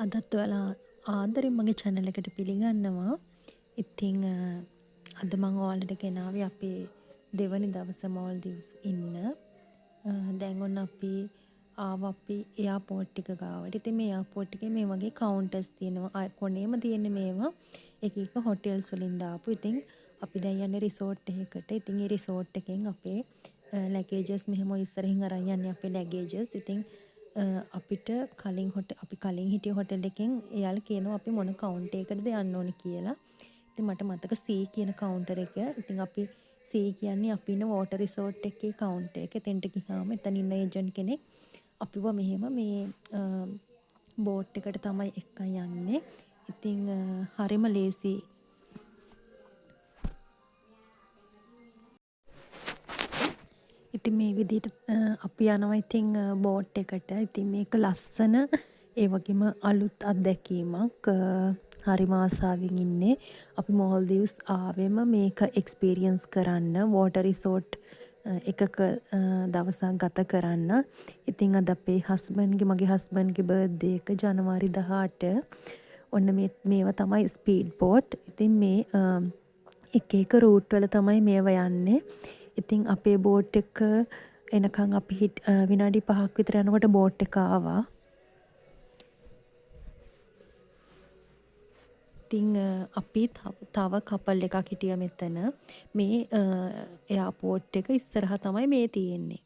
අදත් ඔයාලා ආදරෙන් මගේ චැනල් එකට පිළිගන්නවා. ඉතින් අද මං ඔයාලට ගෙනාවේ අපේ දෙවනි දවස මෝල්ඩිව්ස් ඉන්න. දැන් ඔන්න අපි ආවා අපි එයාපෝට් එක ගාවට. ඉතින් මේ එයාපෝට් එකේ මේ වගේ කවුන්ටර්ස් තියෙනවා. කොනේම තියෙන මේවා එක එක හොටෙල්ස් වලින් දාපු. ඉතින් අපි දැන් යන්නේ රිසෝට් එකකට. ඉතින් ඒ රිසෝට් එකෙන් අපේ ලැගේජස් මෙහෙම ඔය ඉස්සරහින් අරන් යන්නේ අපේ ලැගේජස්. ඉතින් අපිට කලින් අපි කලින් හිටිය හොටෙල් එකෙන් එයාලා කියනවා අපි මොන කවුන්ටර් එකකටද යන්න ඕනේ කියලා. ඉතින් මට මතක C කියන කවුන්ටර් එක. ඉතින් අපි C කියන්නේ අපි ඉන්න වෝටර් රිසෝට් එකේ කවුන්ටර් එක. එතෙන්ට ගියාම එතන ඉන්න ඒජන්ට් කෙනෙක් අපිව මෙහෙම මේ බෝට් එකට තමයි එක්කන් යන්නේ. ඉතින් හරිම ලේසි. ඉතින් මේ විදිහට අපි යනවා ඉතින් බෝට් එකට. ඉතින් මේක ලස්සන ඒ වගේම අලුත් අත්දැකීමක්. හරිම ආසාවෙන් ඉන්නේ. අපි මෝල්ඩිව්ස් ආවෙම මේක එක්ස්පීරියන්ස් කරන්න, වෝටර් රිසෝට් එකක දවසක් ගත කරන්න. ඉතින් අද අපේ හස්බන්ඩ්ගේ මගේ හස්බන්ඩ්ගේ බර්ත්ඩේ එක ජනවාරි 18. ඔන්න මේවා තමයි ස්පීඩ් බෝට්. ඉතින් මේ එක එක රූට් වල තමයි මේවා යන්නේ. ඉතින් අපේ බෝට් එක එනකන් අපි විනාඩි 5ක් විතර යනකොට බෝට් එක ආවා. ඉතින් අපි තව කපල් එකක් හිටියා මෙතන. මේ එයාපෝට් එක ඉස්සරහා තමයි මේ තියෙන්නේ.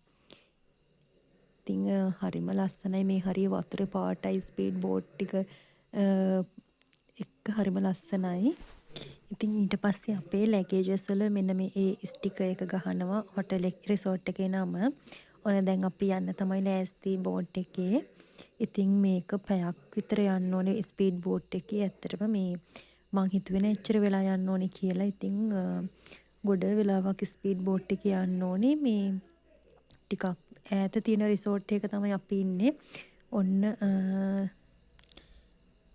ඉතින් හරිම ලස්සනයි මේ හරිය වතුරේ පාටයි ස්පීඩ් බෝට් ටික එක්ක හරිම ලස්සනයි. ඉතින් ඊට පස්සේ අපේ ලැගේජස් වල මෙන්න මේ ඒ ස්ටිකර් එක ගහනවා හොටෙල් රිසෝට් එකේ නම. ඔන්න දැන් අපි යන්න තමයි ලෑස්ති බෝට් එකේ. ඉතින් මේක පැයක් විතර යන්න ඕනේ ස්පීඩ් බෝට් එකේ. ඇත්තටම මේ මං හිතුවේ නෑ එච්චර වෙලා යන්න ඕනේ කියලා. ඉතින් ගොඩ වෙලාවක් ස්පීඩ් බෝට් එකේ යන්න ඕනේ. මේ ටිකක් ඈත තියෙන රිසෝට් එක තමයි අපි ඉන්නේ. ඔන්න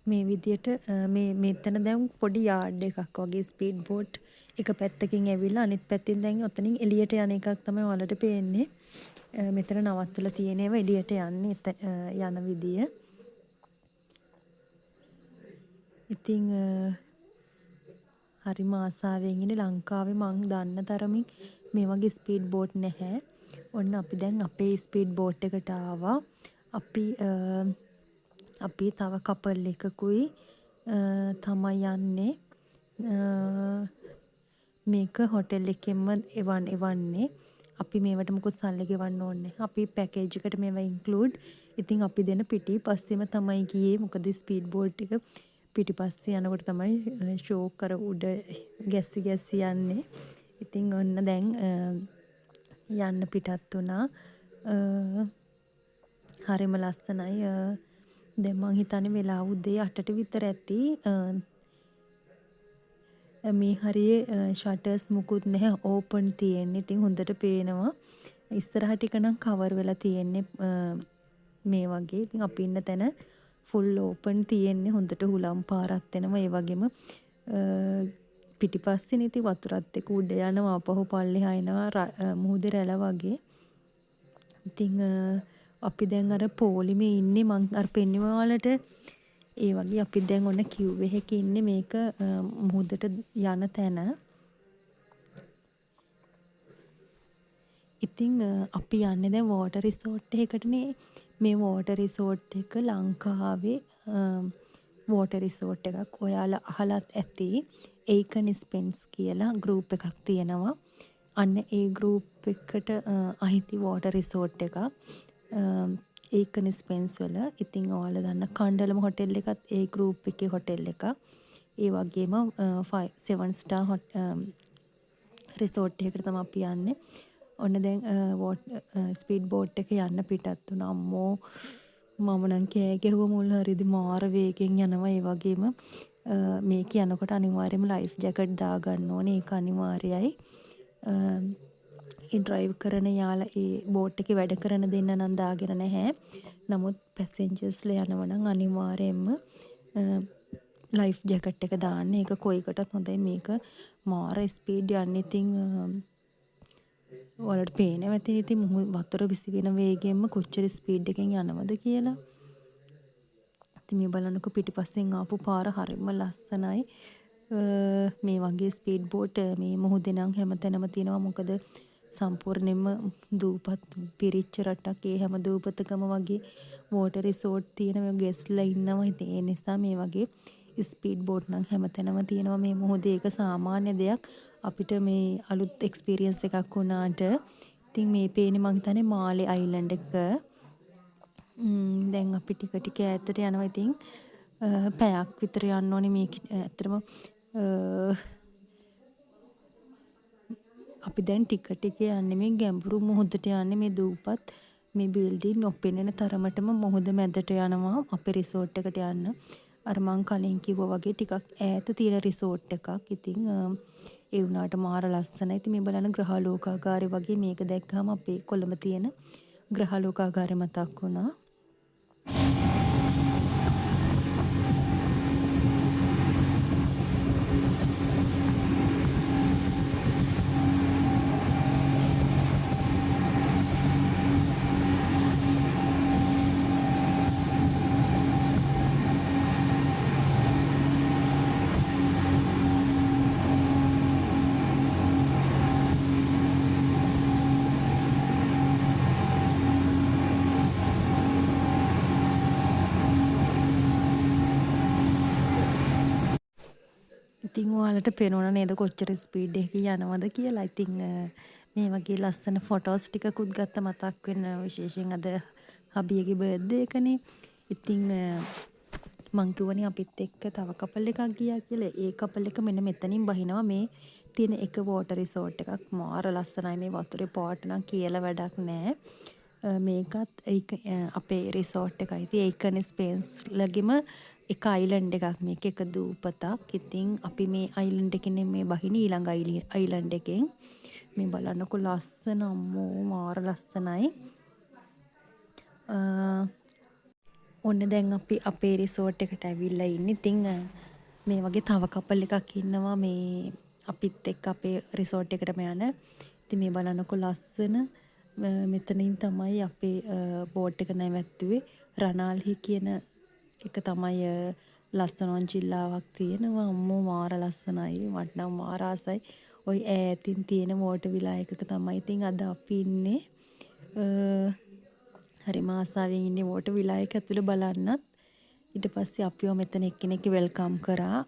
මේ විදියට මේ මෙතන දැන් පොඩි යාඩ් එකක් වගේ ස්පීඩ් බෝට් එක පැත්තකින් ඇවිල්ලා අනිත් පැත්තෙන් දැන් ඔතනින් එළියට යන එකක් තමයි ඔයාලට පේන්නේ. මෙතන නවත්තලා තියෙන ඒවා එළියට යන්නේ යන විදිය. ඉතින් හරිම ආසාවෙන් ඉන්නේ. ලංකාවේ මං දන්න තරමින් මේ වගේ ස්පීඩ් බෝට් නැහැ. ඔන්න අපි දැන් අපේ ස්පීඩ් බෝට් එකට ආවා. අපි තව කපල් එකකුයි තමයි යන්නේ. මේක හොටෙල් එකෙන්ම එවන්නේ. අපි මේවට මුකුත් සල්ලි ගෙවන්න ඕනේ නැහැ. අපි පැකේජ් එකට මේවා ඉන්ක්ලූඩ්. ඉතින් අපි දෙන පිටිපස්සෙම තමයි ගියේ. මොකද ස්පීඩ් බෝට් එක පිටිපස්සේ යනකොට තමයි ෂෝක් අර උඩ ගැස්සි ගැස්සි යන්නේ. ඉතින් ඔන්න දැන් යන්න පිටත් වුණා. හරිම ලස්සනයි. දැන් මං හිතන්නේ වෙලාව උදේ 8ට විතර ඇති. මේ හරියේ ෂටර්ස් මුකුත් නැහැ, ඕපන් තියෙන්නේ. ඉතින් හොඳට පේනවා. ඉස්සරහ ටික නම් කවර් වෙලා තියෙන්නේ මේ වගේ. ඉතින් අපි ඉන්න තැන ෆුල් ඕපන් තියෙන්නේ. හොඳට හුලම් පාරක් එනවා. ඒ වගේම පිටිපස්සේනේ ඉතින් වතුරත් එක්ක උඩ යනවා, ආපහු පල්ලෙහා එනවා මුහුදේ රැළ වගේ. ඉතින් අපි දැන් අර පොලිමේ ඉන්නේ මං අර පෙන්නුවේ ඔයාලට. ඒ වගේ අපි දැන් ඔන්න කියු් එකක ඉන්නේ. මේක මුහුදට යන තැන. ඉතින් අපි යන්නේ දැන් වෝටර් රිසෝට් එකකටනේ. මේ වෝටර් රිසෝට් එක ලංකාවේ වෝටර් රිසෝට් එකක්. ඔයාලා අහලත් ඇති. ඒකන් ස්පෙන්ස් කියලා ගෲප් එකක් තියෙනවා. අන්න ඒ ගෲප් එකට අයිති වෝටර් රිසෝට් එකක්. ඒකන් ස්පෙන්ස් වල. ඉතින් ඔයාලා දන්න කණ්ඩලම හොටෙල් එකත් ඒ ගෲප් එකේ හොටෙල් එකක්. ඒ වගේම 7 ස්ටාර් රිසෝට් එකකට තමයි අපි යන්නේ. ඔන්න දැන් ස්පීඩ් බෝට් එක යන්න පිටත් වුණා. අම්මෝ මම නම් කෑ ගැහුවා මුල් හරියදී. මාර වේගෙන් යනවා. ඒ වගේම මේක යනකොට අනිවාර්යයෙන්ම ලයිෆ් ජැකට් දාගන්න ඕනේ. ඒක අනිවාර්යයි. ඒ ඩ්‍රයිව් කරන යාලා ඒ බෝට් එකේ වැඩ කරන දෙන්න නම් දාගෙන නැහැ. නමුත් පැසෙන්ජර්ස්ලා යනවා නම් අනිවාර්යයෙන්ම ලයිෆ් ජැකට් එක දාන්න. ඒක කොයි එකටත් හොඳයි. මේක මාර ස්පීඩ් යන්නේ. ඉතින් ඔයාලට පේනවා ඇතිනේ ඉතින් වතුර විසි වෙන වේගෙන්ම කොච්චර ස්පීඩ් එකෙන් යනවද කියලා. ඉතින් මේ බලන්නකෝ පිටිපස්සෙන් ආපු පාර හරිම ලස්සනයි. මේ වගේ ස්පීඩ් බෝට් මේ මුහුදේ නම් හැමතැනම තියෙනවා. මොකද සම්පූර්ණයෙන්ම දූපත් පිරිච්ච රටක්. ඒ හැම දූපතකම වගේ වෝටර් රිසෝට් තියෙන ගෙස්ට්ලා ඉන්නවා. ඉතින් ඒ නිසා මේ වගේ ස්පීඩ් බෝට් නම් හැමතැනම තියෙනවා මේ මුහුදේ. ඒක සාමාන්‍ය දෙයක්. අපිට මේ අලුත් එක්ස්පීරියන්ස් එකක් වුණාට. ඉතින් මේ පේන්නේ මං හිතන්නේ මාලේ අයිලන්ඩ් එක. දැන් අපි ටික ටික ඈතට යනවා. ඉතින් පැයක් විතර යන්න ඕනේ මේක. ඇත්තටම අපි දැන් ටික ටික යන්නේ මේ ගැඹුරු මුහුදට යන්නේ. මේ දූපත් මේ බිල්ඩින් නොපෙනෙන තරමටම මුහුද මැදට යනවා අපේ රිසෝට් එකට යන්න. අර මං කලින් කිව්වා වගේ ටිකක් ඈත තියෙන රිසෝට් එකක්. ඉතින් ඒ වුණාට මාර ලස්සනයි. ඉතින් මේ බලන්න ග්‍රහලෝකාගාරය වගේ මේක දැක්කහම අපේ කොළඹ තියෙන ග්‍රහලෝකාගාරය මතක් වුණා. ඉතින් ඔයාලට පේනවා නේද කොච්චර ස්පීඩ් එකකින් යනවද කියලා. ඉතින් මේ වගේ ලස්සන ෆොටෝස් ටිකකුත් ගත්ත මතක් වෙන, විශේෂයෙන් අද හබියගේ බර්ත්ඩේ එකනේ. ඉතින් මං කිව්වනේ අපිත් එක්ක තව කපල් එකක් ගියා කියලා. ඒ කපල් එක මෙන්න මෙතනින් බහිනවා. මේ තියෙන එක වෝටර් රිසෝට් එකක්. මාර ලස්සනයි මේ වතුරේ පාට නම් කියලා වැඩක් නෑ. මේකත් ඒක අපේ රිසෝට් එකයි. ඉතින් ඒකනේ ස්පේන්ස් ලගෙම එක අයිලන්ඩ් එකක් මේක, එක දූපතක්. ඉතින් අපි මේ අයිලන්ඩ් එකෙන් මේ බහින්නේ ඊළඟ අයිලන්ඩ් එකෙන්. මේ බලන්නකො ලස්සන, අම්මෝ මාර ලස්සනයි. ඔන්න දැන් අපි අපේ රිසෝට් එකට ඇවිල්ලා ඉන්නේ. ඉතින් මේ වගේ තව කපල් එකක් ඉන්නවා මේ අපිත් එක්ක අපේ රිසෝට් එකටම යන. ඉතින් මේ බලන්නකො ලස්සන, මෙතනින් තමයි අපේ බෝට් එක නැවැත්තුවේ. රනාල්හි කියන එක තමයි ලස්සන ඔන්චිල්ලාවක් තියෙනවා. අම්මෝ මාර ලස්සනයි. මට නම් මාර ආසයි. ඔය ඈතින් තියෙන වෝටර් විලා එකක තමයි ඉතින් අද අපි ඉන්නේ. හරිම ආසාවෙන් ඉන්නේ වෝටර් විලා එක ඇතුළ බලන්නත්. ඊට පස්සේ අපිව මෙතන එක්කෙනෙක් welcome කරා.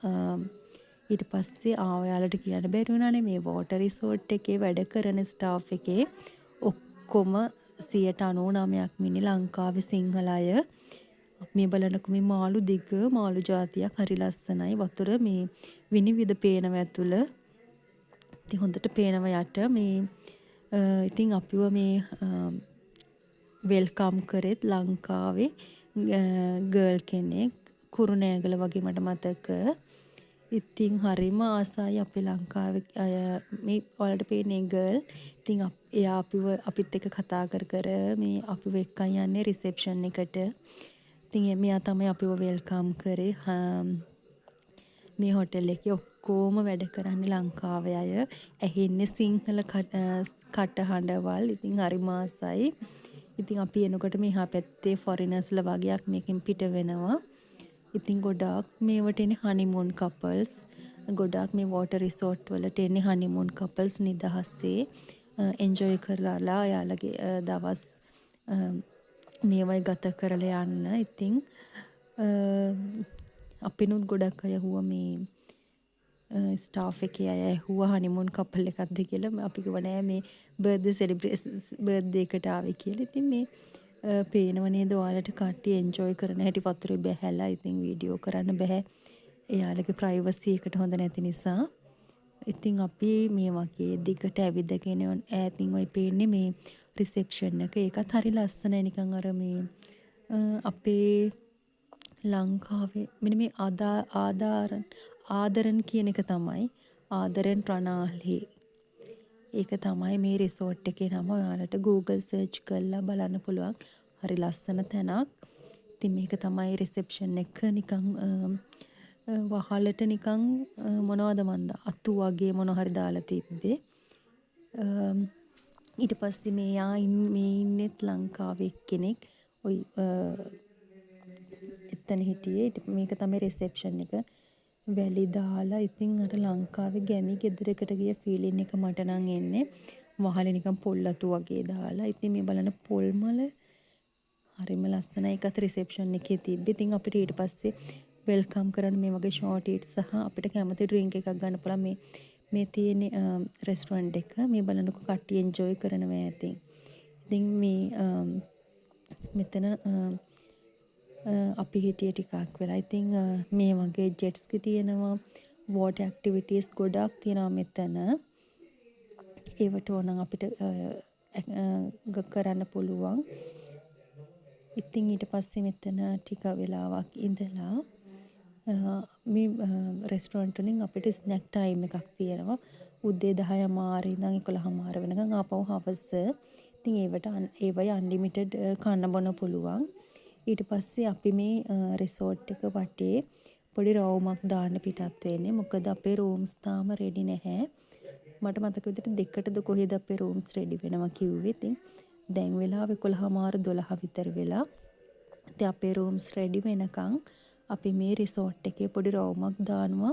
ඊට පස්සේ ඔයාලට කියන්න බැරි වුණානේ මේ වෝටර් රිසෝට් එකේ වැඩ කරන ස්ටාෆ් එකේ ඔක්කොම 99%ක්ම ඉන්නේ ලංකාවේ සිංහල අය. මේ බලන්නකො මේ මාළු දිග මාළු ජාතියක් හරි ලස්සනයි. වතුර මේ විනිවිද පේනව ඇතුළ. ඉතින් හොඳට පේනව යට මේ. ඉතින් අපිව මේ welcome කරෙත් ලංකාවේ ගර්ල් කෙනෙක්, කුරුණෑගල වගේ මට මතක. ඉතින් හරිම ආසයි අපේ ලංකාවේ අය. මේ ඔයාලට පේන්නේ ගර්ල්. ඉතින් එයා අපිත් එක්ක කතා කර කර මේ අපිව එක්කන් යන්නේ රිසෙප්ෂන් එකට. ඉතින් මෙයා තමයි අපිව welcome කරේ. මේ හොටෙල් එකේ ඔක්කොම වැඩ කරන්නේ ලංකාවේ අය. ඇහෙන්නේ සිංහල කටහඬවල්. ඉතින් හරිම ආසයි. ඉතින් අපි එනකොට මෙහා පැත්තේ ෆොරිනර්ස්ලා වගේක් මේකෙන් පිට වෙනවා. ඉතින් ගොඩාක් මේවට එන්නේ හනිමූන් කපල්ස්. ගොඩාක් මේ වෝටර් රිසෝට් වලට එන්නේ හනිමූන් කපල්ස් නිදහසේ එන්ජොයි කරලා එයාලගේ දවස් මේවයි ගත කරලා යන්න. ඉතින් අපිනුත් ගොඩක් අය ඇහුවා මේ ස්ටාෆ් එකේ අය ඇහුවා හනිමූන් කපල් එකක්ද කියලා. අපි කිව්වා නෑ මේ බර්ත්ඩේ සෙලිබ්‍රේෂන් බර්ත්ඩේ එකට ආවේ කියලා. ඉතින් මේ පේනව නේද ඔයාලට කට්ටිය එන්ජොයි කරන හැටි වතුරේ බැහැලා. ඉතින් වීඩියෝ කරන්න බැහැ එයාලගේ ප්‍රයිවසි එකට හොඳ නැති නිසා. ඉතින් අපි මේ වගේ දිගට ඇවිදගෙන ඈතින් ඔය පේන්නේ මේ රිසෙප්ෂන් එක. ඒකත් හරි ලස්සනයි. නිකන් අර මේ අපේ ලංකාවේ මෙන්න මේ ආදරන් කියන එක තමයි. ආදරන් රනාල්හි. ඒක තමයි මේ රිසෝට් එකේ නම. ඔයාලට Google search කරලා බලන්න පුළුවන්. හරි ලස්සන තැනක්. ඉතින් මේක තමයි රිසෙප්ෂන් එක. නිකන් වහලට නිකන් මොනවද මන්ද අතු වගේ මොන හරි දාලා තිබ්බේ. ඊට පස්සේ මේ ඉන්නෙත් ලංකාවේ එක්කෙනෙක්. ඔය මෙතන හිටියේ. ඊට මේක තමයි රිසෙප්ෂන් එක. වැලි දාලා ඉතින් අර ලංකාවේ ගැමි ගෙදරකට ගිය ෆීලින් එක මට නම් එන්නේ. වහලේ නිකන් පොල් අතු වගේ දාලා. ඉතින් මේ බලන්න පොල් මල හරිම ලස්සනයි. ඒකත් රිසෙප්ෂන් එකේ තිබ්බේ. ඉතින් අපිට ඊට පස්සේ welcome කරන්න මේ වගේ ෂෝට් ඊට් සහ අපිට කැමති ඩ්‍රින්ක් එකක් ගන්න පුළුවන්. මේ මේ තියෙන රෙස්ටොරන්ට් එක. මේ බලන්නකො කට්ටිය එන්ජොයි කරනවා ඇති. ඉතින් මේ මෙතන අපි හිටියේ ටිකක් වෙලා. ඉතින් මේ වගේ ජෙට් ස්කි තියෙනවා, වෝටර් ඇක්ටිවිටීස් ගොඩක් තියෙනවා මෙතන. ඒවට ඕනම් අපිට කරන්න පුළුවන්. ඉතින් ඊට පස්සේ මෙතන ටික වෙලාවක් ඉඳලා මේ රෙස්ටොරන්ට් වලින් අපිට ස්නැක් ටයිම් එකක් තියෙනවා. උදේ 10:30 ඉඳන් 11:30 වෙනකන් ආපහු හවස. ඉතින් ඒවට ඒවයි අන්ලිමිටඩ් කන්න බොන්න පුළුවන්. ඊට පස්සේ අපි මේ රිසෝට් එක වටේ පොඩි රවුමක් දාන්න පිටත් වෙන්නේ. මොකද අපේ රූම්ස් තාම රෙඩි නැහැ. මට මතක විදිහට දෙකටද කොහෙද අපේ රූම්ස් රෙඩි වෙනවා කිව්වේ. ඉතින් දැන් වෙලාව 11:30 12 විතර වෙලා. ඉතින් අපේ රූම්ස් රෙඩි වෙනකන් අපි මේ රිසෝට් එකේ පොඩි රවුමක් දානවා.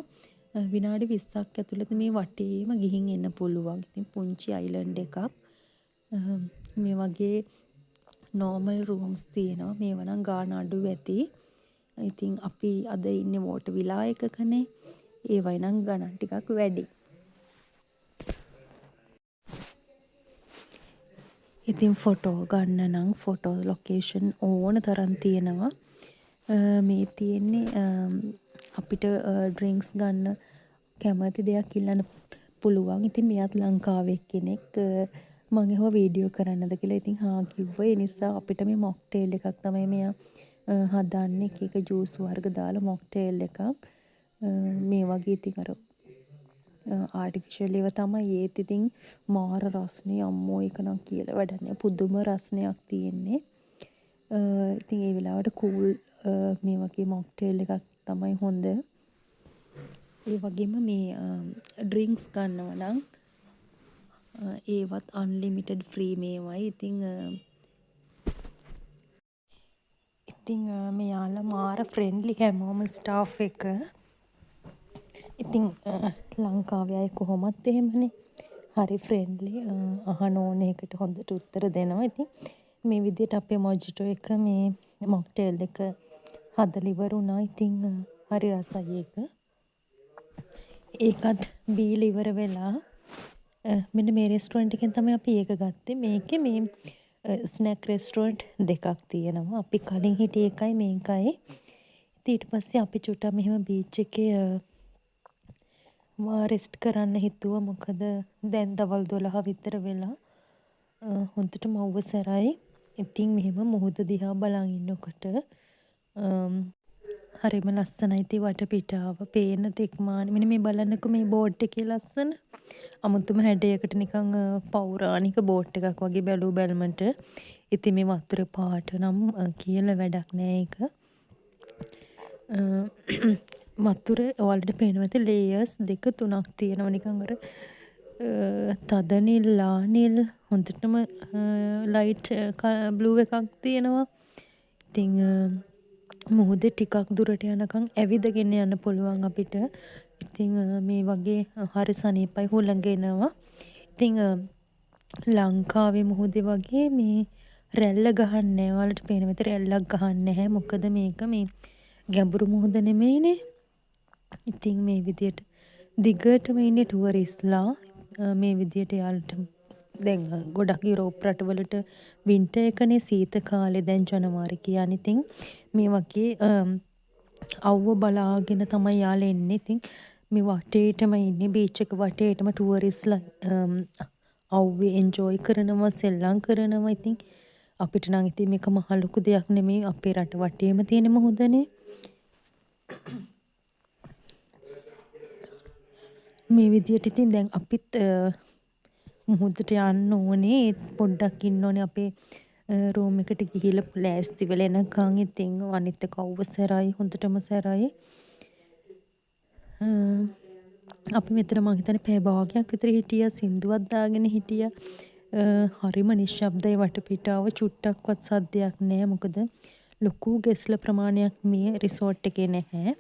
විනාඩි 20ක් ඇතුළත මේ වටේම ගිහින් එන්න පුළුවන්. ඉතින් පුංචි අයිලන්ඩ් එකක්. මේ වගේ නෝමල් රූම්ස් තියෙනවා. මේවා නම් ගාන අඩු ඇති. ඉතින් අපි අද ඉන්නේ වෝටර් විලා එකකනේ. ඒවයි නම් ගණන් ටිකක් වැඩි. ඉතින් ෆොටෝ ගන්න නම් ෆොටෝ ලොකේෂන් ඕන තරම් තියෙනවා. මේ තියෙන්නේ අපිට ඩ්‍රින්ක්ස් ගන්න කැමති දෙයක් ඉල්ලන්න පුළුවන්. ඉතින් මෙයාත් ලංකාවේ කෙනෙක්. මං ඇහුවා වීඩියෝ කරන්නද කියලා. ඉතින් හා කිව්වා. ඒ නිසා අපිට මේ මොක්ටේල් එකක් තමයි මෙයා හදන්නේ. එක එක ජූස් වර්ග දාලා මොක්ටේල් එකක්. මේ වගේ ඉතින් අර ආටිෆිෂල් ඒවා තමයි. ඒත් ඉතින් මාර රස්නේ අම්මෝ ඒක නම් කියලා වැඩක් නෑ. පුදුම රස්නයක් තියෙන්නේ. ඉතින් ඒ වෙලාවට කූල් මේ වගේ මොක්ටේල් එකක් තමයි හොඳ. ඒ වගේම මේ ඩ්‍රින්ක්ස් ගන්නවා නම් ඒවත් අන්ලිමිටඩ් ෆ්‍රී මේවයි. ඉතින් මෙයාලා මාර ෆ්‍රෙන්ඩ්ලි හැමෝම ස්ටාෆ් එක. ඉතින් ලංකාවේ අය කොහොමත් එහෙමනේ. හරි ෆ්‍රෙන්ඩ්ලි. අහන ඕන එකට හොඳට උත්තර දෙනවා. ඉතින් මේ විදිහට අපේ මොජිටෝ එක මේ මොක්ටේල් එක හදලා ඉවර වුණා. ඉතින් හරි රසයි ඒක. ඒකත් බීලා ඉවර වෙලා මෙන්න මේ රෙස්ටොරන්ට් එකෙන් තමයි අපි ඒක ගත්තේ. මේකේ මේ ස්නැක් රෙස්ටොරන්ට් දෙකක් තියෙනවා. අපි කලින් හිටිය එකයි මේකයි. ඉතින් ඊට පස්සේ අපි චුට්ටක් මෙහෙම බීච් එකේ රෙස්ට් කරන්න හිතුවා. මොකද දැන් දවල් 12 විතර වෙලා. හොඳටම අවුව සැරයි. ඉතින් මෙහෙම මුහුද දිහා බලන් ඉන්නකොට හරිම ලස්සනයි. ඉතින් වටපිටාව පේන තෙක් මානේ. මෙන්න මේ බලන්නකෝ මේ බෝට් එකේ ලස්සන. අමුතුම හැඩයකට නිකන් පෞරාණික බෝට් එකක් වගේ බැලූ බැලමට. ඉතින් මේ වතුර පාට නම් කියලා වැඩක් නෑ ඒක. වතුර ඔයාලට පේනවා ඇති ලේයර්ස් දෙක තුනක් තියෙනවා. නිකන් අර තද නිල්, ලා නිල්, හොඳටම ලයිට් බ්ලූ එකක් තියෙනවා. ඉතින් මුහුදේ ටිකක් දුරට යනකම් ඇවිදගෙන යන්න පුළුවන් අපිට. ඉතින් මේ වගේ හරි සනීපයි හුළඟ එනවා. ඉතින් ලංකාවේ මුහුදේ වගේ මේ රැල්ල ගහන්නේ නෑ. ඔයාලට පේනවා ඇති රැල්ලක් ගහන්නේ නැහැ. මොකද මේක මේ ගැඹුරු මුහුද නෙමෙයිනේ. ඉතින් මේ විදියට දිගටම ඉන්නේ ටුවරිස්ට්ලා. මේ විදියට එයාලට දැන් ගොඩක් යුරෝප් රටවලට වින්ටර් එකනේ සීත කාලේ දැන් ජනවාරි කියන්නේ. ඉතින් මේ වගේ අවුව බලාගෙන තමයි යාලා එන්නේ. ඉතින් මේ වටේටම ඉන්නේ බීච් එක වටේටම ටුවරිස්ට්ලා අවුවේ එන්ජොයි කරනවා, සෙල්ලම් කරනවා. ඉතින් අපිට නම් ඉතින් මේක මහ ලොකු දෙයක් නෙමෙයි. අපේ රට වටේම තියෙන මුහුදනේ. මේ විදියට ඉතින් දැන් අපිත් මුහුදට යන්න ඕනේ. ඒත් පොඩ්ඩක් ඉන්න ඕනේ අපේ රූම් එකට ගිහිල්ලා ලෑස්ති වෙලා එනකන්. ඉතින් අනිත් එක අවුව සැරයි, හොඳටම සැරයි. අපි මෙතන මං හිතන්නේ පැය භාගයක් විතර හිටියා. සින්දුවක් දාගෙන හිටියා. හරිම නිශ්ශබ්දයි වටපිටාව. චුට්ටක්වත් සද්දයක් නෑ. මොකද ලොකු ගෙස්ට්ලා ප්‍රමාණයක් මේ රිසෝට් එකේ නැහැ.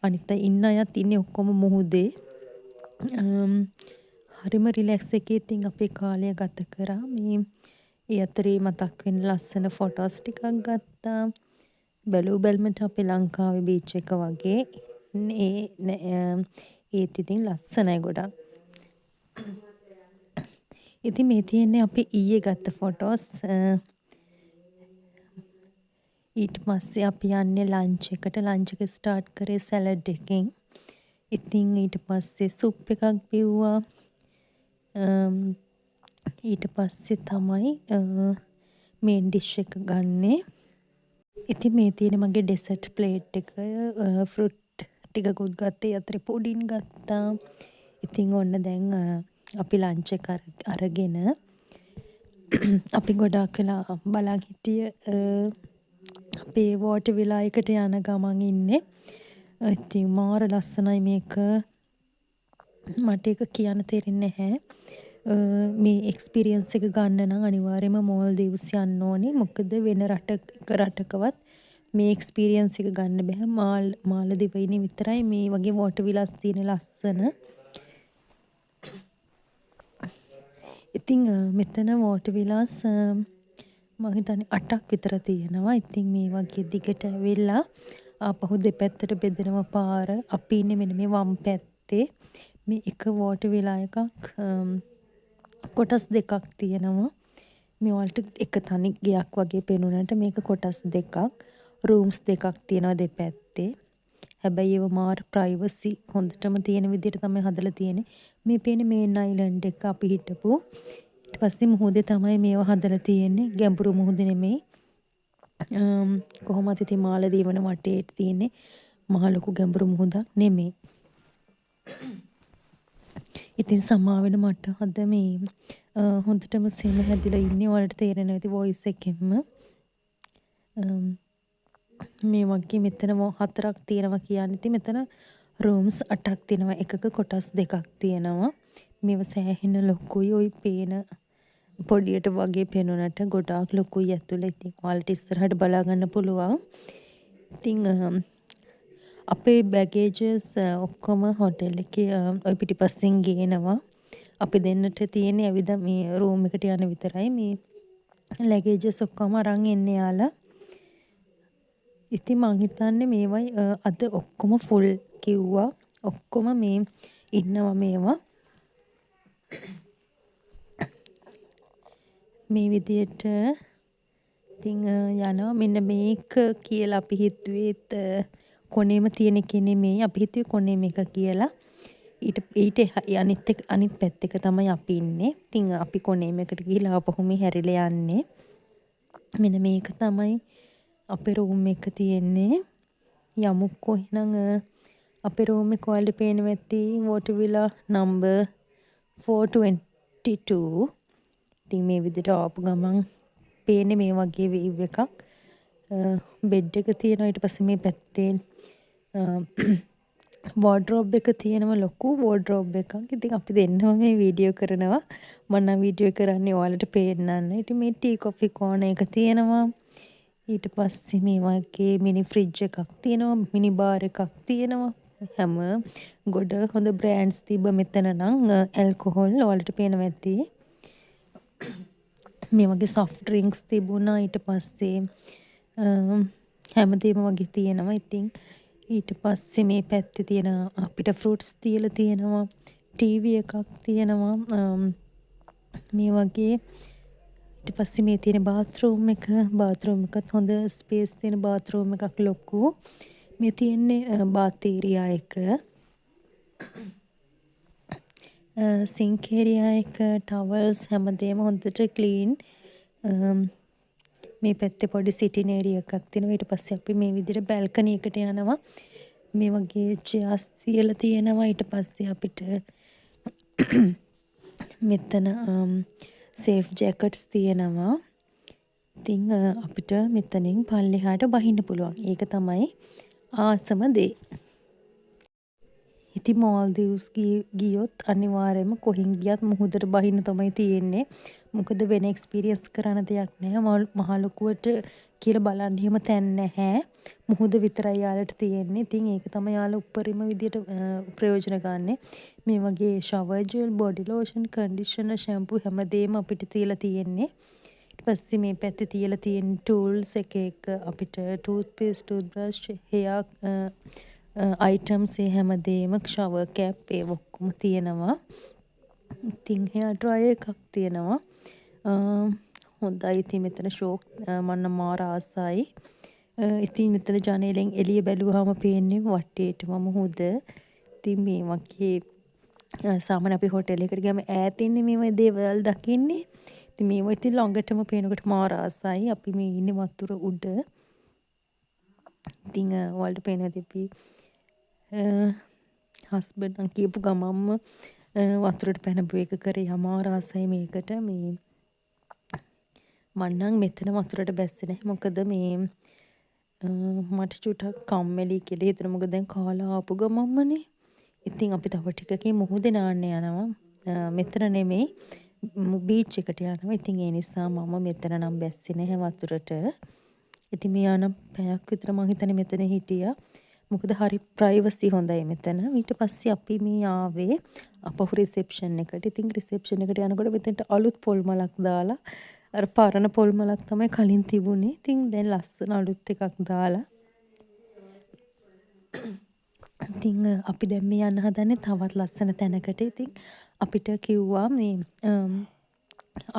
අනිත් අය ඉන්න අයත් ඉන්නේ ඔක්කොම මුහුදේ. හරිම රිලැක්ස් එකේ ඉතින් අපේ කාලය ගත කරා. මේ ඒ අතරේ මතක් වෙන ලස්සන ෆොටෝස් ටිකක් ගත්තා. බැලූ බැල්මට අපේ ලංකාවේ බීච් එක වගේ. ඒ ඒත් ඉතින් ලස්සනයි ගොඩක්. ඉතින් මේ තියෙන්නේ අපි ඊයේ ගත්ත ෆොටෝස්. ඊට පස්සේ අපි යන්නේ ලන්ච් එකට. ලන්ච් එක ස්ටාර්ට් කරේ සැලඩ් එකෙන්. ඉතින් ඊට පස්සේ සුප් එකක් බිව්වා. ඊට පස්සේ තමයි මේන් ඩිෂ් එක ගන්නෙ. ඉතින් මේ තියෙන්නේ මගේ ඩෙසර්ට් ප්ලේට් එක. ෆෘට් ටිකකුත් ගත්තා. ඒ අතරේ පුඩින් ගත්තා. ඉතින් ඔන්න දැන් අපි ලන්ච් එක අරගෙන අපි ගොඩාක් වෙලා බලන් හිටිය අපේ වෝටර් විලා එකට යන ගමන් ඉන්නේ. ඉතින් මාර ලස්සනයි මේක. මට ඒක කියන්න තේරෙන්නේ නැහැ. මේ එක්ස්පීරියන්ස් එක ගන්න නම් අනිවාර්යයෙන්ම මෝල්දීව්ස් යන්න ඕනේ. මොකද වෙන රටකවත් මේ එක්ස්පීරියන්ස් එක ගන්න බැහැ. මාලදිවයිනේ විතරයි මේ වගේ වෝටර් විලාස් තියෙන ලස්සන. ඉතින් මෙතන වෝටර් විලාස් මං හිතන්නේ 8ක් විතර තියෙනවා. ඉතින් මේ වගේ දිගට ඇවිල්ලා ආපහු දෙපැත්තට බෙදෙනවා පාර. අපි ඉන්නේ මෙන්න මේ වම් පැත්තේ. මේ එක වෝටර් විලා එකක් කොටස් දෙකක් තියෙනවා. මේ ඔයාලට එක තනි ගෙයක් වගේ පෙනුනට මේක කොටස් දෙකක්. රූම්ස් දෙකක් තියෙනවා දෙපැත්තේ. හැබැයි ඒව මාර ප්‍රයිවසි හොඳටම තියෙන විදිහට තමයි හදලා තියෙන්නේ. මේ පේන්නේ මේන් අයිලන්ඩ් එක අපි හිටපු. ඊට පස්සේ මුහුදේ තමයි මේවා හදලා තියෙන්නේ. ගැඹුරු මුහුද නෙමෙයි. කොහොමත් ඉතින් මාලදීවන වටේ තියෙන්නේ මහ ලොකු ගැඹුරු මුහුදක් නෙමෙයි. ඉතින් සමා වෙන මට අද මේ හොඳටම සෙම හැදිලා ඉන්නේ. ඔයාලට තේරෙනවා ඇති වොයිස් එකෙන්ම. මේ වගේ මෙතන 4ක් තියෙනවා කියන්නේ. ඉතින් මෙතන රූම්ස් 8ක් තියෙනවා. එකක කොටස් දෙකක් තියෙනවා. මේව සෑහෙන ලොකුයි. ඔය පේන පොඩියට වගේ පෙනුනට ගොඩාක් ලොකුයි ඇතුළේ. ඉතින් ඔයාලට ඉස්සරහට බලා ගන්න පුළුවන්. ඉතින් අපේ බැගේජස් ඔක්කොම හොටෙල් එකේ ඔය පිටිපස්සෙන් ගේනවා. අපි දෙන්නට තියෙන්නේ ඇවිද මේ රූම් එකට යන විතරයි. මේ ලැගේජස් ඔක්කොම අරන් එන්නේ යාලා. ඉතින් මං හිතන්නේ මේවයි අද ඔක්කොම ෆුල් කිව්වා. ඔක්කොම මේ ඉන්නවා මේවා. මේ විදියට ඉතින් යනවා. මෙන්න මේක කියලා අපි හිතුවේත් කොනේම තියෙන එකේ නෙමෙයි. අපි හිතුවේ කොනේම එක කියලා. ඊට ඊට අනිත් එක අනිත් පැත්ත එක තමයි අපි ඉන්නේ. ඉතින් අපි කොනේම එකට ගිහිල්ලා ආපහු මේ හැරිලා යන්නේ. මෙන්න මේක තමයි අපේ රූම් එක තියෙන්නේ. යමුකෝ එහෙනම් අපේ රූම් එක ඔයාලට පේනවා ඇති වෝටර් විලා නම්බර් 422. ඉතින් මේ විදිහට ආපු ගමන් පේන්නේ මේ වගේ වීව් එකක්. බෙඩ් එක තියෙනවා. ඊට පස්සේ මේ පැත්තේ වෝඩ්‍රෝබ් එක තියෙනවා. ලොකු වෝඩ්‍රෝබ් එකක්. ඉතින් අපි දෙන්නම මේ වීඩියෝ කරනවා. මම නම් වීඩියෝ කරන්නේ ඔයාලට පේන්නන්න. ඉතින් මේ ටී කොෆි කෝනර් එක තියෙනවා. ඊට පස්සේ මේ වගේ මිනි ෆ්‍රිජ් එකක් තියෙනවා. මිනි බාර් එකක් තියෙනවා. හැම ගොඩ හොඳ බ්‍රෑන්ඩ්ස් තිබ්බ මෙතන නම් ඇල්කොහොල් ඔයාලට පේනවා ඇති. මේ වගේ සොෆ්ට් ඩ්‍රින්ක්ස් තිබුණා. ඊට පස්සේ හැමදේම වගේ තියෙනවා. ඉතින් ඊට පස්සේ මේ පැත්තේ තියෙන අපිට ෆෘට්ස් තියලා තියෙනවා. ටීවී එකක් තියෙනවා. මේ වගේ ඊට පස්සේ මේ තියෙන බාත්රූම් එක. බාත්රූම් එකත් හොඳ ස්පේස් තියෙන බාත්රූම් එකක් ලොකු. මේ තියෙන්නේ බාත් ඒරියා එක. සිංක් ඒරියා එක, ටවල්ස් හැමදේම හොඳට ක්ලීන්. මේ පැත්තේ පොඩි සිටින් ඒරියා එකක් තියෙනවා. ඊට පස්සේ අපි මේ විදිහට බැල්කනි එකට යනවා. මේ වගේ චෙයාර්ස් තියලා තියෙනවා. ඊට පස්සේ අපිට මෙතන සේෆ් ජැකට්ස් තියෙනවා. ඉතින් අපිට මෙතනින් පල්ලෙහාට බහින්න පුළුවන්. ඒක තමයි ආසම දේ. ඉතින් මෝල්දීව්ස් ගියොත් අනිවාර්යයෙන්ම කොහෙන් ගියත් මුහුදට බහින්න තමයි තියෙන්නේ. මොකද වෙන එක්ස්පීරියන්ස් කරන්න දෙයක් නැහැ. මහ ලොකුවට කියලා බලන්න එහෙම තැන් නැහැ. මුහුද විතරයි යාලට තියෙන්නේ. ඉතින් ඒක තමයි යාලා උපරිම විදියට ප්‍රයෝජන ගන්නෙ. මේ වගේ shower gel, body lotion, conditioner, shampoo හැමදේම අපිට තියලා තියෙන්නේ. ඊට පස්සේ මේ පැත්තේ තියලා තියෙන ටූල්ස් එක එක අපිට tooth paste, tooth brush, hair items ඒ හැමදේම, ෂවර් කැප් ඒ ඔක්කොම තියෙනවා. ඉතින් හෙයා ඩ්‍රයර් එකක් තියෙනවා. හොඳයි. ඉතින් මෙතන ෂෝක් මම නම් මාර ආසයි. ඉතින් මෙතන ජනේලෙන් එළිය බැලුවාම පේන්නේ වටේටම මුහුද. ඉතින් මේ වගේ සාමාන්‍ය අපි හොටෙල් එකට ගියාම ඈතින්නේ මේ දේවල් දකින්නේ. ඉතින් මේවා ඉතින් ළඟටම පේනකොට මාර ආසයි. අපි මේ ඉන්නේ වතුර උඩ. ඉතින් ඔයාලට පේනවා ඇති අපි හස්බන්ඩ් නම් කියපු ගමන්ම වතුරට පැනපු එක කරේ. මාර ආසයි මේකට. මේ මං නම් මෙතන වතුරට බැස්සේ නැහැ. මොකද මේ මට චුට්ටක් කම්මැලි කියලා හිතුණා. මොකද දැන් කාලා ආපු ගමන්මනේ. ඉතින් අපි තව ටිකකින් මුහුදේ නාන්න යනවා. මෙතන නෙමෙයි, බීච් එකට යනවා. ඉතින් ඒ නිසා මම මෙතන නම් බැස්සේ නැහැ වතුරට. ඉතින් මෙයා නම් පැයක් විතර මං හිතන්නේ මෙතන හිටියා. මොකද හරි ප්‍රයිවසි හොඳයි මෙතන. ඊට පස්සේ අපි මේ ආවේ අපහු රිසෙප්ෂන් එකට. ඉතින් රිසෙප්ෂන් එකට යනකොට මෙතනට අලුත් පොල් මලක් දාලා, අර පරණ පොල් මලක් තමයි කලින් තිබුණේ. ඉතින් දැන් ලස්සන අලුත් එකක් දාලා. ඉතින් අපි දැන් මේ යන්න හදන්නේ තවත් ලස්සන තැනකට. ඉතින් අපිට කිව්වා මේ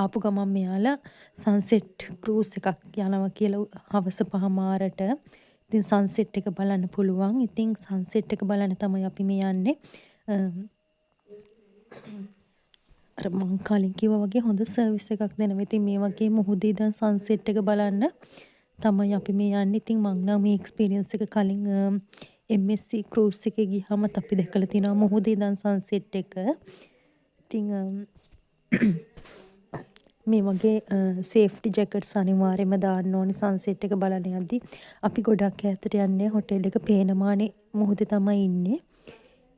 ආපු ගමන් මෙයාලා සන්සෙට් ක්‍රූස් එකක් යනවා කියලා හවස 5:00මාරට. ඉතින් සන්සෙට් එක බලන්න පුළුවන්. ඉතින් සන්සෙට් එක බලන්න තමයි අපි මේ යන්නේ. අර මං කලින් කිව්වා වගේ හොඳ සර්විස් එකක් දෙනවා. ඉතින් මේ වගේ මුහුදේ ඉඳන් සන්සෙට් එක බලන්න තමයි අපි මේ යන්නේ. ඉතින් මං නම් මේ එක්ස්පීරියන්ස් එක කලින් MSC cruise එකේ ගියාමත් අපි දැකලා තිනවා මුහුදේ ඉඳන් සන්සෙට් එක. ඉතින් මේ වගේ සේෆ්ටි ජැකට්ස් අනිවාර්යයෙන්ම දාන්න ඕනේ සන්සෙට් එක බලන්න යද්දි. අපි ගොඩක් ඈතට යන්නේ හොටෙල් එක පේන මානේ මුහුදේ තමයි ඉන්නේ.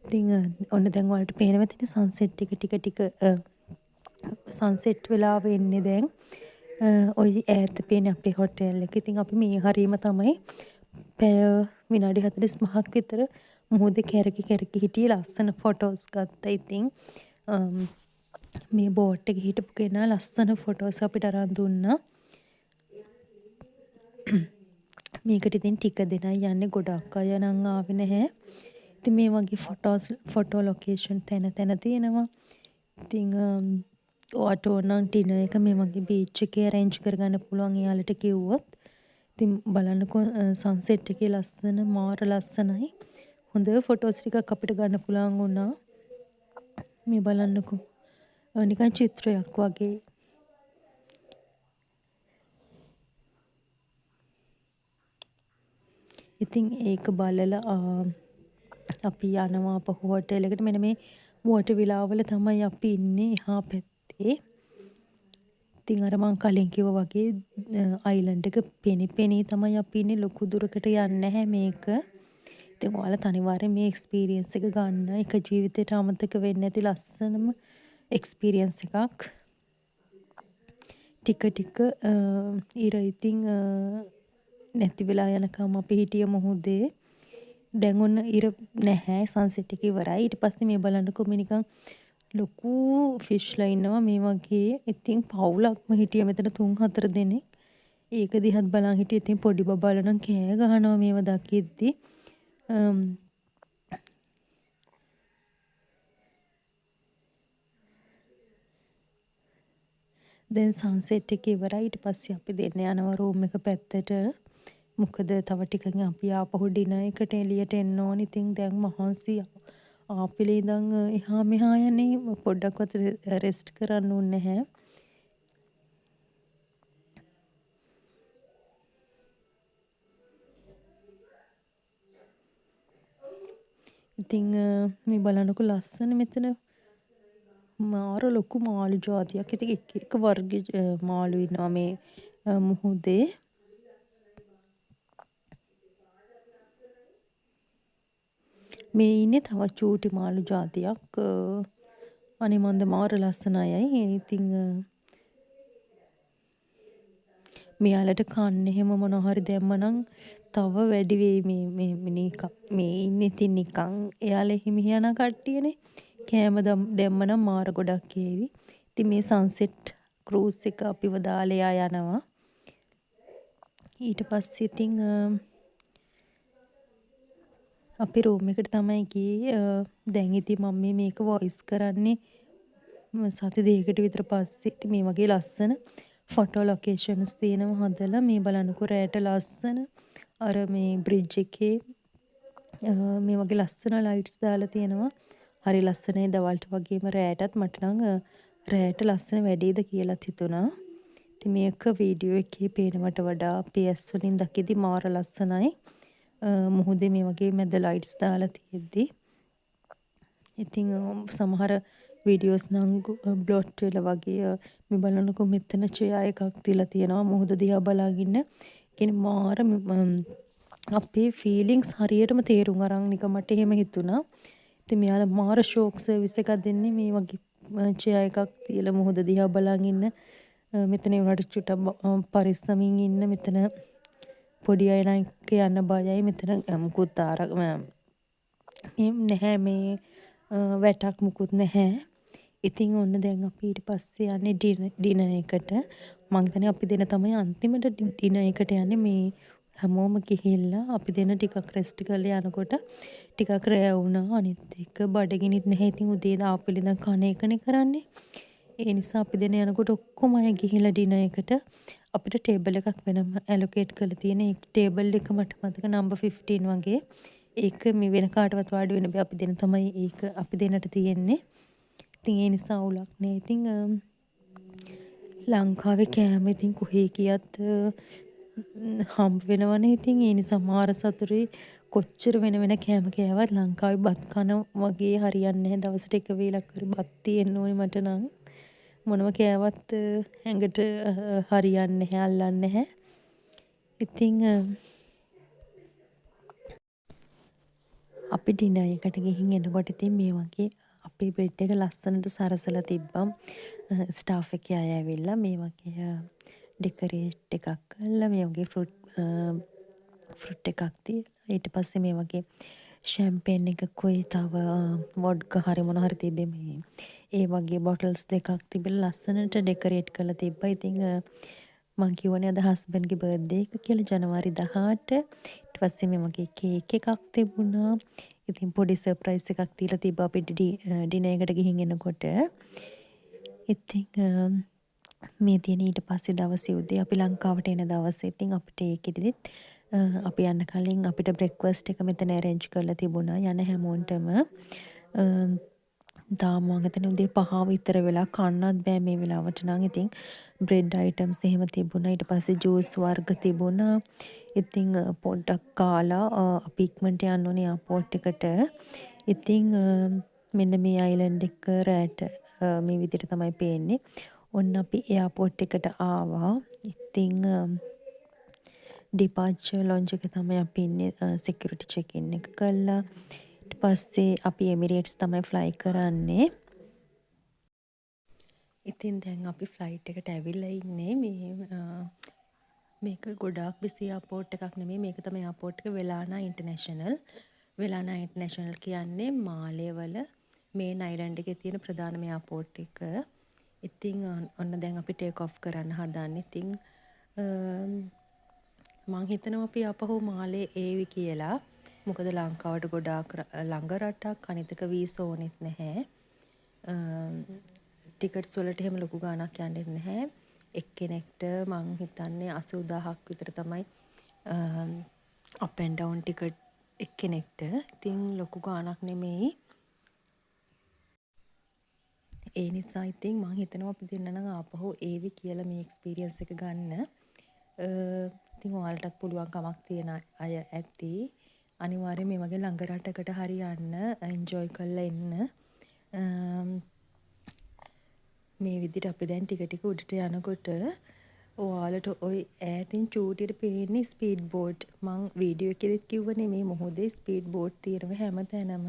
ඉතින් ඔන්න දැන් ඔයාලට පේනවා ඇතිනේ සන්සෙට් එක ටික ටික සන්සෙට් වෙලාව එන්නේ දැන්. ඔය ඈත පේන අපේ හොටෙල් එක. ඉතින් අපි මේ හරියම තමයි පැය විනාඩි 45ක් විතර මුහුදේ කැරකි කැරකි හිටියේ. ලස්සන ෆොටෝස් ගත්තා. ඉතින් මේ බෝට් එකේ හිටපු කෙනා ලස්සන ෆොටෝස් අපිට අරන් දුන්නා. මේකට ඉතින් ටික දෙනයි යන්නේ, ගොඩක් අය නම් ආවේ නැහැ. ඉතින් මේ වගේ ෆොටෝ ලොකේෂන් තැන තැන තියෙනවා. ඉතින් ඔයාට ඕන නම් ඩිනර් එක මේ වගේ බීච් එකේ ඇරේන්ජ් කරගන්න පුළුවන් එයාලට කිව්වොත්. ඉතින් බලන්නකෝ සන්සෙට් එකේ ලස්සන, මාර ලස්සනයි. හොඳ ෆොටෝස් ටිකක් අපිට ගන්න පුළුවන් වුණා. මේ බලන්නකෝ නිකන් චිත්‍රයක් වගේ. ඉතින් ඒක බලලා අපි යනවා අපහු හෝටල් එකට. මෙන්න මේ වෝටර් විලාවල තමයි අපි ඉන්නේ එහා පැත්තේ. ඉතින් අර මං කලින් කිව්වා වගේ අයිලන්ඩ් එක පෙනි පෙනී තමයි අපි ඉන්නේ. ලොකු දුරකට යන්නේ නැහැ මේක. ඉතින් ඔයාලත් අනිවාර්යෙන් මේ එක්ස්පීරියන්ස් එක ගන්න. එක ජීවිතේට අමතක වෙන්නේ නැති ලස්සනම එක්ස්පීරියන්ස් එකක්. ටික ටික ඉර ඉතින් නැති වෙලා යනකම් අපි හිටිය මුහුදේ. දැන් ඔන්න ඉර නැහැ, සන්සෙට් එක ඉවරයි. ඊට පස්සේ මේ බලන්නකෝ මේ නිකන් ලොකු ෆිෂ්ලා ඉන්නවා මේ වගේ. ඉතින් පවුලක්ම හිටිය මෙතන 3-4 දෙනෙක්. ඒක දිහත් බලන් හිටියේ. ඉතින් පොඩි බබාලා නම් කෑ ගහනවා මේව දකිද්දි. දැන් සන්සෙට් එක ඉවරයි. ඊට පස්සේ අපි දෙන්න යනවා රූම් එක පැත්තට. මොකද තව ටිකකින් අපි ආපහු ඩිනර් එකට එළියට එන්න ඕනි. ඉතින් දැන් මහන්සි ආපිලේ ඉඳන් එහා මෙහා යන්නේ පොඩ්ඩක්වත් රෙස්ට් කරන්න ඕනේ නැහැ. ඉතින් මේ බලන්නකො ලස්සන මෙතන මාර ලොකු මාළු ජාතියක්. ඉතින් එක එක වර්ග මාළු ඉන්නවා මේ මුහුදේ. මේ ඉන්නේ තවත් චූටි මාළු ජාතියක්. අනේ මන්ද මාර ලස්සන අයයි. ඉතින් මෙයාලට කන්න එහෙම මොනවා හරි දැම්මනම් තව වැඩි වෙයි. මේ මේ නිකන් මේ ඉන්නේ ඉතින් නිකන් එයාලා එහෙම යන කට්ටියනේ. කෑම දැම්මනම් මාර ගොඩක් ඒවි. ඉතින් මේ සන්සෙට් ක්‍රූස් එක අපිව දාලා එයා යනවා. ඊට පස්සේ ඉතින් අපි රූම් එකට තමයි ගියේ. දැන් ඉතින් මම මේක වොයිස් කරන්නේ සති දෙකකට විතර පස්සේ. ඉතින් මේ වගේ ලස්සන ෆොටෝ ලොකේෂන්ස් තියෙනවා හදලා. මේ බලන්නකෝ රෑට ලස්සන අර මේ බ්‍රිජ් එකේ මේ වගේ ලස්සන ලයිට්ස් දාලා තියෙනවා. හරි ලස්සනයි දවල්ට වගේම රෑටත්. මට නම් රෑට ලස්සන වැඩිද කියලාත් හිතුණා. ඉතින් මේක වීඩියෝ එකේ පේනවට වඩා අපි ඇස් වලින් දකිද්දි මාර ලස්සනයි. මුහුදේ මේ වගේ මැද ලයිට්ස් දාලා තියෙද්දි. ඉතින් සමහර වීඩියෝස් නම් බ්ලොට් වෙලා වගේ. මේ බලන්නකෝ මෙතන චෙයා එකක් තියලා තියෙනවා මුහුද දිහා බලාගෙන ඉන්න. කියන්නේ මාර අපේ ෆීලිංස් හරියටම තේරුම් අරන් නිකන් මට එහෙම හිතුණා. ඉතින් මෙයාලා මාර ෂෝක් සර්විස් එකක් දෙන්නේ මේ වගේ චෙයා එකක් තියලා මුහුද දිහා බලන් ඉන්න. මෙතන ඒ වුණාට චුට්ටක් පරිස්සමින් ඉන්න. මෙතන පොඩි අය නම් එක්ක යන්න බයයි. මෙතන මුකුත් ආර නැහැ, මේ වැටක් මුකුත් නැහැ. ඉතින් ඔන්න දැන් අපි ඊට පස්සේ යන්නේ ඩිනර් එකට. මං හිතන්නේ අපි දෙන්න තමයි අන්තිමට ඩිනර් එකට යන්නේ. මේ හැමෝම ගිහිල්ලා අපි දෙන්න ටිකක් රෙස්ට් කරලා යනකොට ටිකක් රෑ වුණා. අනිත් එක බඩගිනිත් නැහැ. ඉතින් උදේ ආපු වෙලේ ඉඳන් කන එකනේ කරන්නේ. ඒ නිසා අපි දෙන්න යනකොට ඔක්කොම අය ගිහිල්ලා ඩිනර් එකට. අපිට ටේබල් එකක් වෙනම ඇලොකේට් කරලා තියෙන. ඒ ටේබල් එක මට මතක නම්බර් 15 වගේ. ඒක මේ වෙන කාටවත් වාඩි වෙන්න බෑ. අපි දෙන්න තමයි ඒක අපි දෙන්නට තියෙන්නේ. ඉතින් ඒ නිසා අවුලක් නෑ. ඉතින් ලංකාවේ කෑම ඉතින් කොහේ ගියත් හම්බ වෙනවනේ. ඉතින් ඒ නිසා මාර සතුටුයි. කොච්චර වෙන වෙන කෑම කෑවත් ලංකාවේ බත් කන වගේ හරියන්නේ නැහැ. දවසට එක වේලක් හරි බත් තියෙන්න ඕනේ මට නම්. මොනම කෑවත් ඇඟට හරියන්නේ නැහැ, අල්ලන්නේ නැහැ. ඉතින් අපි ඩිනර් එකට ගිහින් එනකොට ඉතින් මේ වගේ අපේ බෙඩ් එක ලස්සනට සරසලා තිබ්බා. ස්ටාෆ් එකේ අය ඇවිල්ලා මේ වගේ ඩෙකරේට් එකක් කරලා මේ වගේ ෆෘට් එකක් තියලා ඊට පස්සේ මේ වගේ ෂැම්පේන් එකකුයි තව වොඩ්කා හරි මොන හරි තිබ්බේ මේ ඒ වගේ බොටල්ස් දෙකක් තිබිලා ලස්සනට ඩෙකරේට් කරලා තිබ්බා. ඉතින් මං කිව්වනේ අද හස්බන්ඩ්ගේ බර්ත්ඩේ එක කියලා ජනවාරි 18. ඊට පස්සේ මේ වගේ කේක් එකක් තිබුණා. ඉතින් පොඩි සර්ප්‍රයිස් එකක් දීලා තිබ්බා අපි ඩිනර් එකට ගිහින් එනකොට. ඉතින් මේ තියෙන ඊට පස්සේ දවසේ උදේ අපි ලංකාවට එන දවසේ ඉතින් අපිට ඒකෙදිත් අපි යන්න කලින් අපිට බ්‍රෙක්ෆාස්ට් එක මෙතන ඇරේන්ජ් කරලා තිබුණා යන හැමෝන්ටම. තාම මං හිතන්නේ උදේ 5 විතර වෙලා කන්නත් බෑ මේ වෙලාවට නම්. ඉතින් බ්‍රෙඩ් අයිටම්ස් එහෙම තිබුණා. ඊට පස්සේ ජූස් වර්ග තිබුණා. ඉතින් පොඩ්ඩක් කාලා අපි ඉක්මනට යන්න ඕනේ එයාපෝට් එකට. ඉතින් මෙන්න මේ අයිලන්ඩ් එක රෑට මේ විදිහට තමයි පේන්නේ. ඔන්න අපි එයාපෝට් එකට ආවා. ඉතින් ඩිපාර්චර් ලොන්ජ් එක තමයි අපි ඉන්නේ. සිකියුරිටි චෙක් ඉන් එක කළා. ඊට පස්සේ අපි එමිරේට්ස් තමයි ෆ්ලයි කරන්නේ. ඉතින් දැන් අපි ෆ්ලයිට් එකට ඇවිල්ලා ඉන්නේ. මේ මේක ගොඩාක් බිසි එයාපෝට් එකක් නෙමෙයි. මේක තමයි එයාපෝට් එක වෙලානා ඉන්ටර්නැෂනල්. වෙලානා ඉන්ටර්නැෂනල් කියන්නේ මාලේ වල මේන් අයිලන්ඩ් එකේ තියෙන ප්‍රධානම එයාපෝට් එක. ඉතින් ඔන්න දැන් අපි ටේක් ඔෆ් කරන්න හදන්නේ. ඉතින් මං හිතනවා අපි ආපහු මාලේ ඒවි කියලා. මොකද ලංකාවට ගොඩාක් ළඟ රටක්. අනිත් එක වීසා ඕනෙත් නැහැ. ටිකට්ස් වලට එහෙම ලොකු ගාණක් යන්නෙත් නැහැ. එක්කෙනෙක්ට මං හිතන්නේ 80000ක් විතර තමයි අප් ඇන්ඩ් ඩවුන් ටිකට් එක්කෙනෙක්ට. ඉතින් ලොකු ගාණක් නෙමෙයි. ඒ නිසා ඉතින් මං හිතනවා අපි දෙන්න නම් ආපහු ඒවි කියලා මේ එක්ස්පීරියන්ස් එක ගන්න. ඉතින් ඔයාලටත් පුළුවන් කමක් තියෙන අය ඇති. අනිවාර්යයෙන් මේ වගේ ළඟ රටකට හරි යන්න එන්ජොයි කරලා එන්න. මේ විදිහට අපි දැන් ටික ටික උඩට යනකොට ඔයාලට ඔය ඈතින් චූටියට පේන්නේ ස්පීඩ් බෝට්. මං වීඩියෝ එකේදීත් කිව්වනේ මේ මුහුදේ ස්පීඩ් බෝට් තියෙනවා හැමතැනම.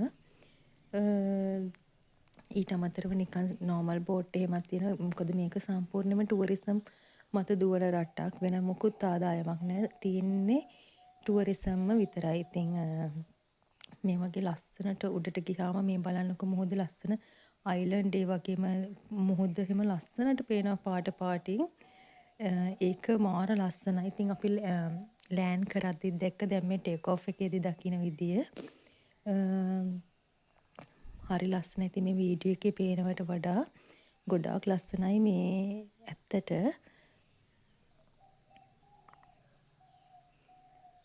ඊට අමතරව නිකන් නෝමල් බෝට් එහෙමත් තියෙනවා. මොකද මේක සම්පූර්ණයෙන්ම ටුවරිසම් මත දුවන රටක්. වෙන මොකුත් ආදායමක් නෑ. තියෙන්නේ ටුවරිසම්ම විතරයි. ඉතින් මේ වගේ ලස්සනට උඩට ගිහාම මේ බලන්නකො මුහුද ලස්සන අයිලන්ඩ්, ඒ වගේම මුහුද එහෙම ලස්සනට පේනවා පාට පාටින්. ඒක මාර ලස්සනයි. ඉතින් අපි ලෑන්ඩ් කරද්දිත් දැක්ක දැන් මේ ටේක් ඔෆ් එකේදී දකින විදිය. හරි ලස්සනයි. ඉතින් මේ වීඩියෝ එකේ පේනවට වඩා ගොඩාක් ලස්සනයි මේ ඇත්තට.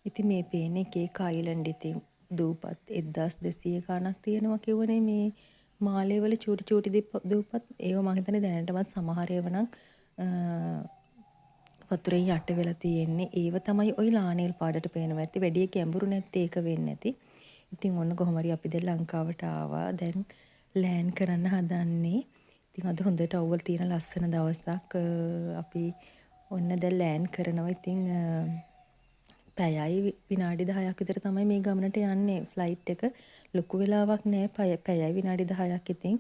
ඉතින් මේ පේන්නේ එක එක අයිලන්ඩ්. ඉතින් දූපත් 1200 ගාණක් තියෙනවා කිව්වනේ මේ මාලේ වල චූටි චූටි දූපත්. ඒව මං හිතන්නේ දැනටමත් සමහර ඒවා නම් වතුරෙන් යට වෙලා තියෙන්නේ. ඒව තමයි ඔය ලානෙල් පාටට පේනවා ඇති. වැඩි ගැඹුරු නැත්තේ ඒක වෙන්නේ නැති. ඉතින් ඔන්න කොහොම හරි අපි දැන් ලංකාවට ආවා. දැන් ලෑන්ඩ් කරන්න හදන්නේ. ඉතින් අද හොඳට අවුවල් තියෙන ලස්සන දවසක්. අපි ඔන්න දැන් ලෑන්ඩ් කරනවා. ඉතින් පැයයි විනාඩි 10ක් විතර තමයි මේ ගමනට යන්නේ. ෆ්ලයිට් එක ලොකු වෙලාවක් නෑ. පැයයි විනාඩි 10ක්. ඉතින්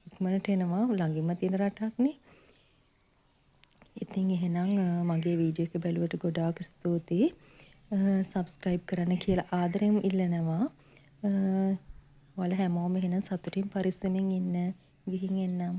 ඉක්මනට එනවා. ළඟින්ම තියෙන රටක් නේ. ඉතින් එහෙනම් මගේ වීඩියෝ එක බැලුවට ගොඩාක් ස්තුතියි. සබ්ස්ක්‍රයිබ් කරන්න කියලා ආදරෙන් ඉල්ලනවා. ඔයාලා හැමෝම එහෙනම් සතුටින් පරිස්සමෙන් ඉන්න. ගිහින් එන්නම්.